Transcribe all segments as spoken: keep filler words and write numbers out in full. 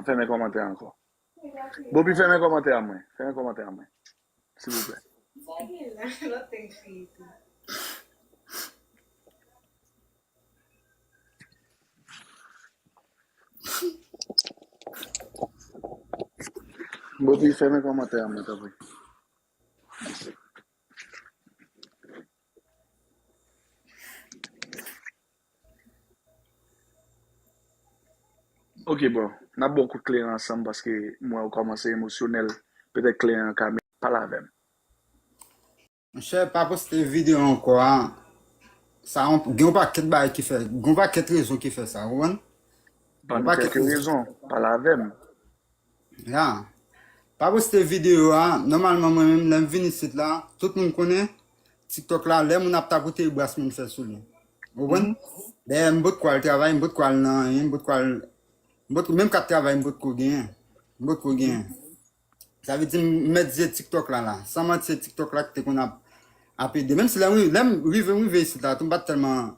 Fèmen kòmantè ankò. Bopi, fèmen kòmantè a mwen. Fèmen kòmantè a mwen. Silvouplè. Bopi, fèmen kòmantè a mwen, tanpri. Ok, bon. N ap ba w kout kleren ansanm paske m wè w kòmanse emosyonèl. Petèt kleren an ka met. Pale avè m. Monchè, pa poste videyo ankò a. Sa yon, gen yon pakèt bagay ki fè, gen yon pakèt rezon ki fè sa, ou konprann? Ban nou kèk rezon, pale avè m. Ya. Pa poste videyo a, nòmalman mwen menm, lè m vin isit la, tout moun konnen, TikTok la, lè moun ap tapote, bras moun fè sou li. Ou konprann? Dayè, m potko al travay, m potko al nan anyen, m potko al, m potko, menm kat travay, m potko genyen. M potko genyen. Sa vle di m mèt zye TikTok la la. San manti, se TikTok la ki te konn ap, ap ede. Menm si lè m, lè m rive, m rive isit la, tou m pa t tèlman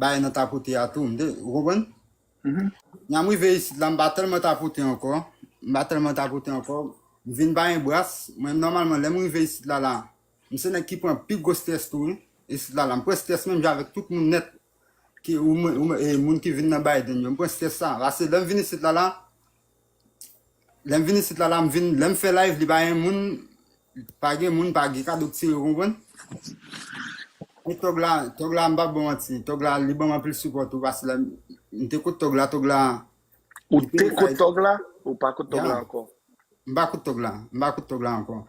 bay nan tapote a tou, m te, ou konprann? Nya m rive isit la, m pa tèlman tapote ankò. M pa tèlman tapote ankò. M vin bay bras. Mwen, nòmalman, lè m rive isit la la, m se nèg ki pran pi gwo strès tou, wi. Isit la la, m pran strès menm jan avèk tout moun nèt. Ki, ou, ou, e, moun ki vin nan Biden yo. M pran strès sa. Paske lè m vin isit la la, Lè m vin isit la, la, m vin, lè m fè live, li pa gen moun, pa gen moun, pa gen kado k tire, ou konprann? E tòg la, tòg la, m p ap ba w manti, tòg la, li ban m anpil sipò tou, paske lè m, m te kot tòg la, tòg la. Ou te kot tòg la? Ou pa kot tòg la ankò? M pa kot tòg la, m pa kot tòg la ankò.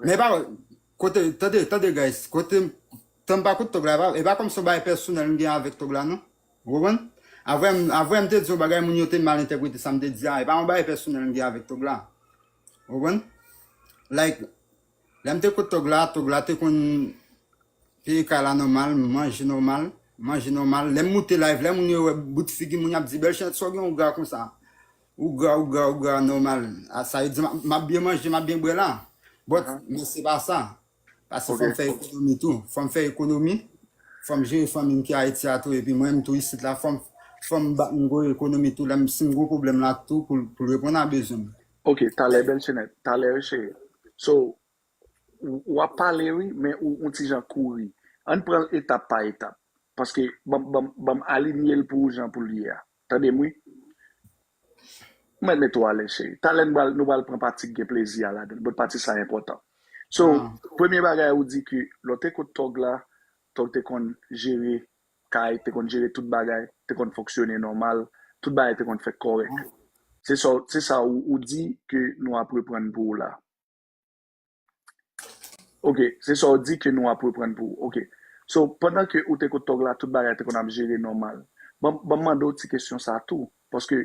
Men pa, kote, tande, tande, guys, kote, tan m pa kot tòg la, e pa, e pa kòm se yon bagay pèsonèl m gen avèk tòg la, non. Ou konprann? Avè m, avè m te di yon bagay, moun yo te mal entèprete sa m te di a. E pa yon bagay pèsonèl m gen avèk tòg la. Ou konprann? Like, lè m te kot tòg la, tòg la te konn peye kay la nòmal, manje nòmal, manje nòmal. Lè m moute live, lè moun yo wè bout figi moun, y ap di, "Bèl Chenèt, sa w gen ou gra konsa? Ou gra, ou gra, ou gra nòmal." A, sa yo di, "M ap, m ap byen manje, m ap byen bwè la." But, men se pa sa. Paske fò m fè ekonomi tou. Fò m fè ekonomi. Fò m jere fanmi m ki Ayiti a tou. Epi mwen menm tou isit la, fò m, fò m ba m gwo ekonomi tou. Lè m, si m gwo pwoblèm la tou, pou, pou reponn a bezwen m. Ok, talè, Bèl Chenèt, talè, cheri. So, w, w ap pale, wi, men ou, ou ti jan kouri. Ann pran l etap pa etap. Paske, ban m, ban m, ban m alinye l pou ou jan pou l ye a. Tande m, wi. Mwen mete w alèz, cheri. Talè nou pral, nou pral pran pati k gen plezi a ladan l. But pati sa enpòtan. So, premye bagay ou di ke lè w te kot tòg la, tòg te konn jere kay, te konn jere tout bagay, te konn fonksyone nòmal, tout bagay te konn fèt kòrèk. Se sa, se sa ou, ou di ke nou ap reprann pou ou la. Ok, se sa w di ke nou ap reprann pou ou. Ok. So, pandan ke ou te kot tòg la, tout bagay te konn ap jere nòmal. Ban, ban m mande w ti kesyon sa tou. Paske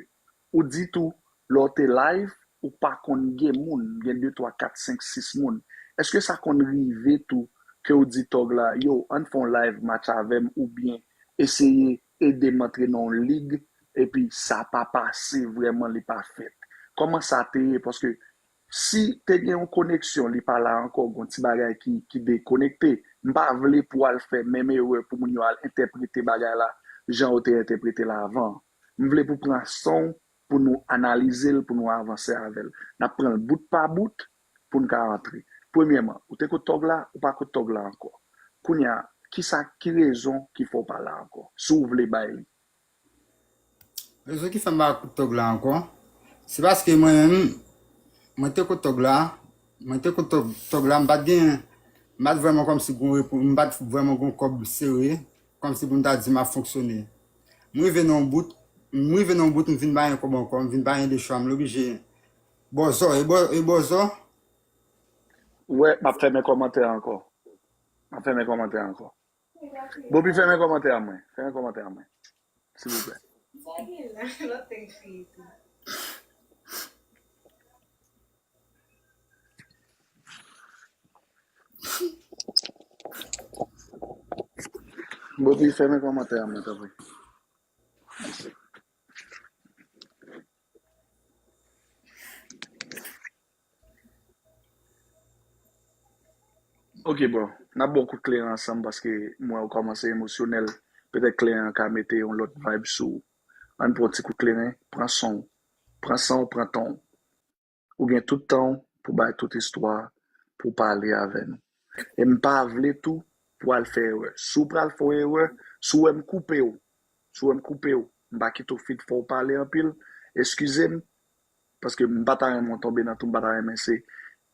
ou di tou, lè w te live, ou pa konn gen moun, gen de, twa, kat, senk, sis moun. Èske sa konn rive tou ke w di tòg la, "Yo, ann fè yon live match avè m," oubyen eseye ede m antre nan yon lig, epi sa pa pase vrèman, li pa fèt? Kòman sa te ye? Paske si te gen yon koneksyon, li pa la ankò, gen yon ti bagay ki, ki dekonekte. M pa vle pou w al fè menm erè pou moun yo al entèprete bagay la jan yo te entèprete l avan. M vle pou pran san w, pou nou analize l, pou nou avanse avè l. N ap pran l bout pa bout pou n ka antre. Premyèman, ou te kot tòg la, ou pa kot tòg la ankò. Kounye a, kisa, ki rezon ki fè w pa la ankò? Si w vle bay li. Rezon ki fè m pa kot tòg la ankò, se paske mwen menm, mwen te kot tòg la, mwen te kot tòg, tòg la, m pa t gen, m pa t vrèman kòmsi gon repo, m pa t vrèman gon kòb sere, kòmsi pou m ta di m ap fonksyone. M rive nan yon bout, m rive nan yon bout, m vin pa gen kòb ankò, m vin pa gen de chwa, m oblije bòzò, e bò, e bòzò. Ou wè, m ap fèmen kòmantè a ankò. M ap fèmen kòmantè a ankò. Bopi, fèmen kòmantè a mwen. Fèmen kòmantè a mwen. Silvouplè. Bopi, fèmen kòmantè a mwen, tanpri. Ok, bon, n ap ba w kout kleren ansanm paske m wè w kòmanse emosyonèl. Petèt kleren an ka mete yon lòt vibe sou ou. Ann pran yon ti kout kleren, pran san w. Pran san w, pran tan w. Ou gen tout tan w pou bay tout istwa, pou pale avè nou. E m pa vle tou pou al fè erè. Si w pral fè yon erè, si w wè m koupe w, si w wè m koupe w, m pa kite w fin fè w pale anpil, eskize m, paske m pa ta renmen w tonbe nan tou, m pa ta renmen se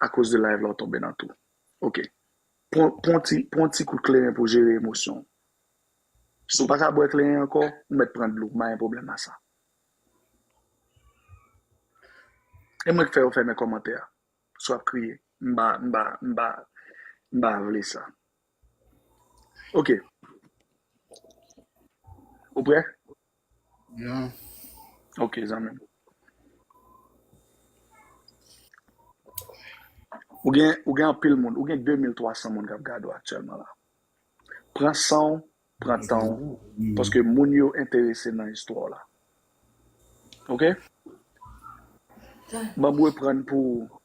akoz de live la w tonbe nan tou. Ok. Pran, pran ti, pran ti kout kleren pou jere emosyon w. Si w pa ka bwè kleren ankò, ou mèt pran dlo, m pa gen pwoblèm a sa. E mwen k fè yo fèmen kòmantè a. Si w ap kriye, m pa, m pa, m pa, m pa vle sa. Ok. Ou prè? Yeah. Ok, zanmi m. Ou gen, ou gen anpil moun, ou gen de mil twa san moun k ap gade w aktyèlman la. Pran san w, pran tan w, paske moun yo enterese nan istwa w la. Ok? Ban m reprann pou ou.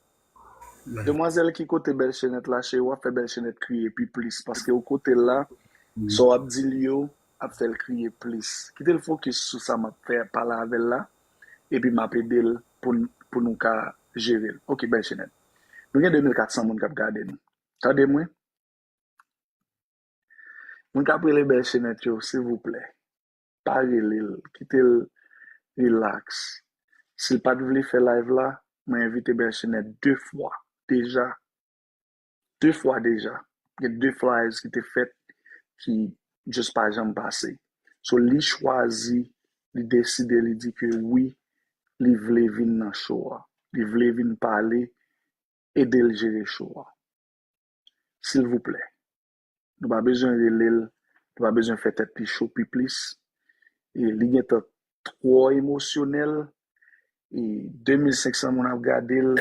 Demwazèl ki kote Bèlchenèt la, cheri, w ap fè Bèlchenèt kriye pi plis, paske ou kote l la, sa w ap di l yo ap fè l kriye plis. Kite l fokis sou sa m ap fè, pale avè l la, epi m ap ede l pou n, pou nou ka jere l. Ok, Bèlchenèt. Nou gen de mil kat san moun k ap gade nou. Tande mwen. Moun k ap rele Bèlchenèt yo, silvouplè, pa rele l, kite l rilaks. Si l pa t vle fè live la, mwen envite Bèlchenèt de fwa deja. De fwa deja. Gen de lives ki te fèt ki just pa janm pase. So, li chwazi, li deside, li di ke wi, li vle vin nan show a. Li vle vin pale, ede l jere show a. Silvouplè. Nou pa bezwen rele l, nou pa bezwen fè tèt li cho pi plis. E li gentan twò emosyonèl. E de mil senk san moun ap gade l,